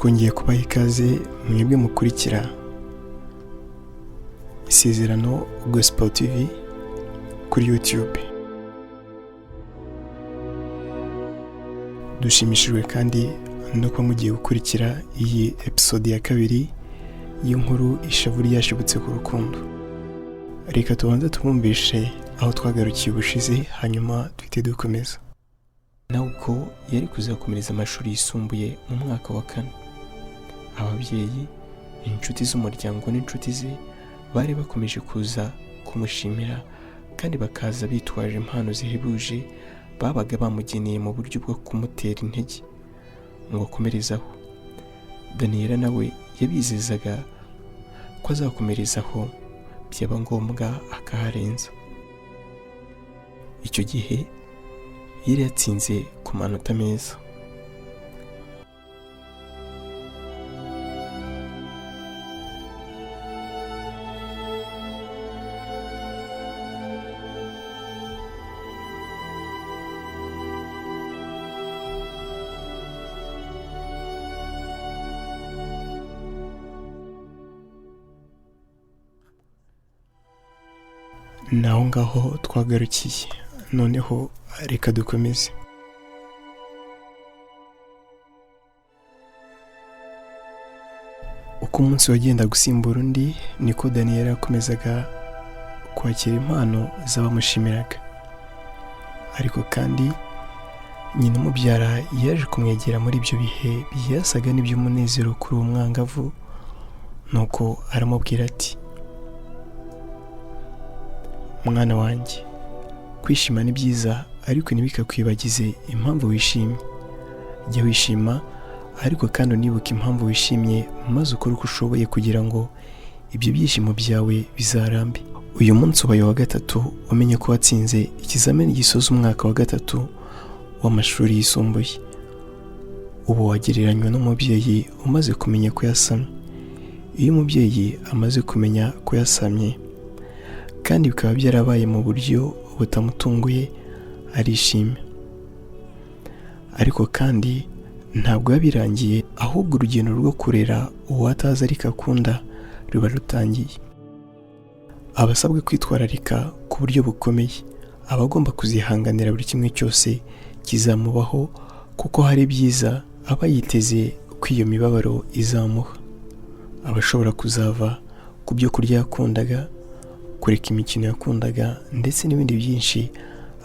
Twongeye kubaha ikaze mwebwe mukurikira Isezerano Gospel TV kuri YouTube. Dushimishijwe kandi no kuba mugiye gukurikira iyi episode ya kabiri y'inkuru Ishavu ryashibutse ku rukundo. Reka tubanze tubumvishe aho twagarukiye ubushize, hanyuma duhite dukomeza. Nawe ubwo yari kuzakomereza amashuri yisumbuye mu mwaka wa kane. Ababyeyi, inshuti z'umuryango n'inshuti ze bari bakomeje kuza kumushimira kandi bakaza bitwaje impano zihebuje babaga bamugeneye mu buryo bwo kumutera intege ngo akomerezaho. Daniela nawe yabizezaga ko azakomerezaho, byaba ngombwa akaharenza. Icyo gihe yari yatsinze ku manota meza. Ni aho ngaho twagarukiye, noneho reka dukomeze. Uko umunsi wagendaga usimbura undi, niko Daniela yakomezaga kwakira impano z'abamushimiraga. Ariko kandi nyina umubyara yaje kumwegera muri ibyo bihe byasaga n'iby'umunezero kuri uwo mwangavu, nuko aramubwira ati: "Mwana wanjye, kwishima ni byiza, ariko ntibikakwibagize impamvu wishimye. Jya wishima, ariko kandi unibuke impamvu wishimye, maze ukore uko ushoboye kugira ngo ibyo byishimo byawe bizarambe. Uyu munsi ubaye wa gatatu umenye ko watsinze ikizamini gisoza umwaka wa gatatu w'amashuri yisumbuye. Ubu wagereranywa n'umubyeyi umaze kumenya ko yasamye. Iyo umubyeyi amaze kumenya ko yasamye kandi bikaba byarabaye mu buryo butamutunguye, arishima. Ariko kandi ntabwo biba birangiye, ahubwo urugendo rwo kurera uwo atazi ariko akunda ruba rutangiye. Aba asabwa kwitwararika ku buryo bukomeye, aba agomba kuzihanganira buri kimwe cyose kizamubaho, kuko hari ibyiza aba yiteze ko iyo mibabaro izamuha. Aba ashobora kuzava ku byo kurya yakundaga, kureka imikino yakundaga, ndetse n'ibindi byinshi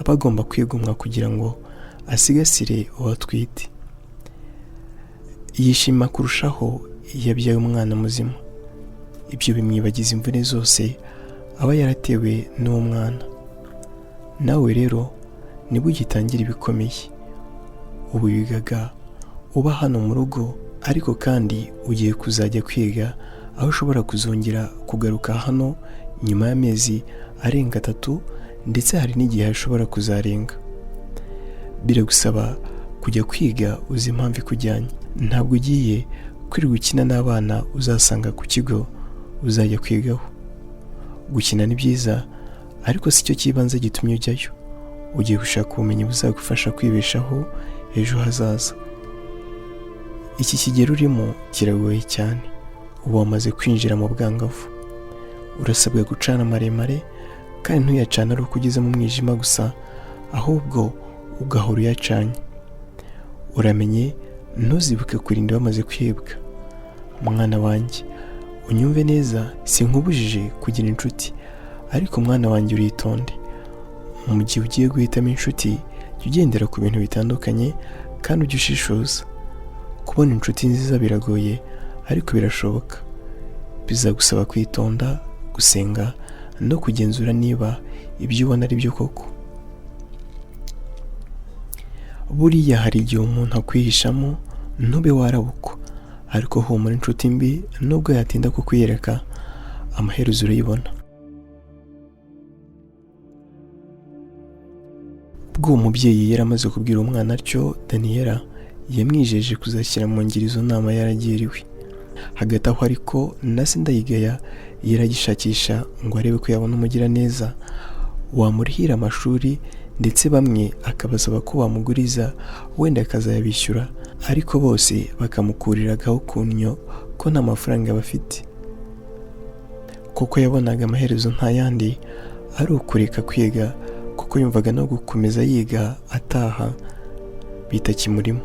aba agomba kwigomwa kugira ngo asigasire uwo atwite. Yishima kurushaho iyo abyaye umwana muzima. Ibyo bimwibagiza imvune zose aba yaratewe n'uwo mwana. Nawe rero nibwo ugitangira ibikomeye. Ubu wigaga uba hano mu rugo, ariko kandi ugiye kuzajya kwiga aho ushobora kuzongera kugaruka hano nyuma y'amezi arenga 3, ndetse hari n'igihe ashobora kuzarenga. Biragusaba kujya kwiga uzi impamvu ikujyanye. Ntabwo ugiye kwirirwa ukina n'abana uzasanga ku kigo uzajya kwigaho. Gukina ni byiza, ariko si cyo cy'ibanze gitumye ujyayo. Ugiye gushaka ubumenyi buzagufasha kwibeshaho ejo hazaza. Iki kigero urimo kiragoye cyane. Ubu wamaze kwinjira mu bwangavu. Urasabwa gucana maremare, kandi ntuyacane ari uko ugeze mu mwijima gusa, ahubwo ugahora uyacanye. Uramenye ntuzibuke kurinda wamaze kwibwa. Mwana wanjye, unyumve neza, sinkubujije kugira inshuti, ariko mwana wanjye uritonde. Mu gihe ugiye guhitamo inshuti, jya ugendera ku bintu bitandukanye kandi ujye ushishoza. Kubona inshuti nziza biragoye, ariko birashoboka. Bizagusaba kwitonda, gusenga no kugenzura niba ibyo ubona ari byo koko. Buriya hari igihe umuntu akwihishamo ntube warabukwa, ariko humura, inshuti mbi nubwo yatinda kukwiyereka, amaherezo urayibona. Ubwo uwo mubyeyi yari amaze kubwira umwana atyo, Daniela yamwijeje kuzashyira mu ngiro izo nama yaragiriwe. Hagati aho ariko na se Ndayigaya yaragishakisha ngo arebe ko yabona umugiraneza wamurihira amashuri Ndetse bamwe akabasaba ko bamuguriza wenda akazayabishyura, ariko bose bakamukuriragaho ku nnyo ko nta mafaranga bafite. Kuko yabonaga amaherezo nta yandi ari ukureka kwiga, kuko yumvaga no gukomeza yiga ataha bitakimurimo.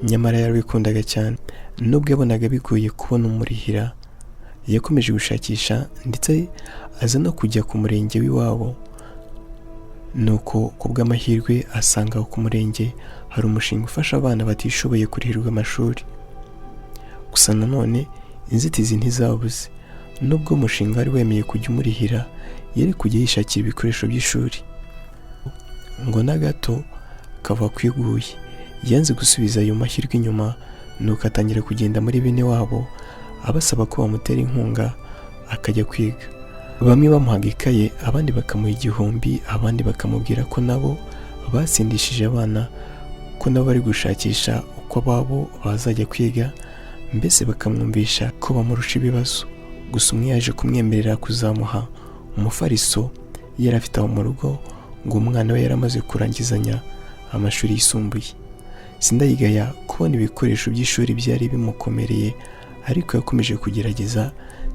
Nyamara yarabikundaga cyane, nubwo yabonaga bigoye kubona umurihira, yakomeje gushakisha ndetse aza no kujya ku murenge w'iwabo. Nuko ku bw'amahirwe asanga aho ku murenge hari umushinga ufasha abana batishoboye kurihirwa amashuri. Gusa nanone inzitizi ntizabuze, nubwo umushinga wari wemeye kujya umurihira, yari kujya yishakira ibikoresho by'ishuri. Ngo na gato kava kwiguye, yanze gusubiza ayo mahirwe inyuma, nuko atangira kugenda muri bene wabo abasaba ko bamutera inkunga akajya kwiga. Bamwe bamuhaga ikaye, abandi bakamuha 1000, abandi bakamubwira ko nabo batsindishije abana, ko nabo bari gushakisha uko ababo bazajya kwiga, mbese bakamwumvisha ko bamurusha ibibazo. Gusa umwe yaje kumwemerera kuzamuha umufariso yari afite aho mu rugo, ngo umwana we yaramaze kurangizanya amashuri yisumbuye. Sindayigaya kubona ibikoresho by'ishuri byari bimukomereye, ariko yakomeje kugerageza,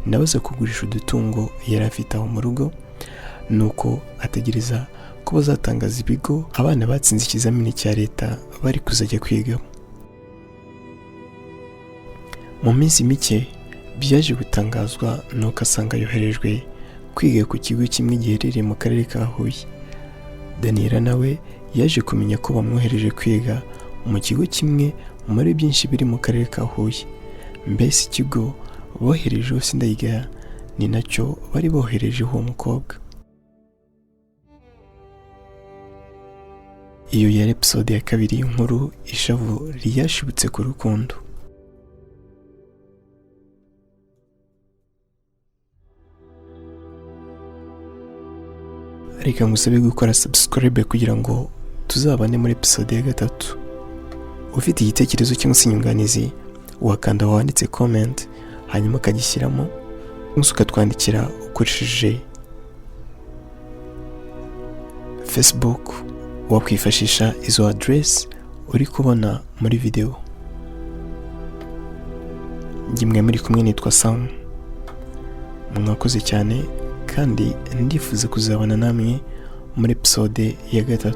nawe aza kugurisha udutungo yari afite aho mu rugo, nuko ategereza ko bazatangaza ibigo abana batsinze ikizamini cya leta bari kuzajya kwigamo. Mu minsi mike byaje gutangazwa, nuko asanga yoherejwe kwiga ku kigo kimwe giherereye mu karere ka Huye. Daniela nawe yaje kumenya ko bamwohereje kwiga mu kigo kimwe muri byinshi biri mu karere ka Huye. Mbese ikigo boherejeho Sindayigaya ni nacyo bari boherejeho uwo mukobwa. Iyo yari episode ya kabiri y'inkuru Ishavu ryashibutse ku rukundo. Reka ngusabe gukora subscribe kugira ngo tuzabane muri episode ya 3. Ufite igitekerezo cyangwa se inyunganizi, wakanda aho wanditse comment hanyuma ukagishyiramo, cyangwa se ukatwandikira ukoresheje Facebook, wakwifashisha izo address uri kubona muri video. Njye mwe muri kumwe nitwa Sam. Mwakoze cyane kandi ndifuza kuzabana namwe muri episode ya 3.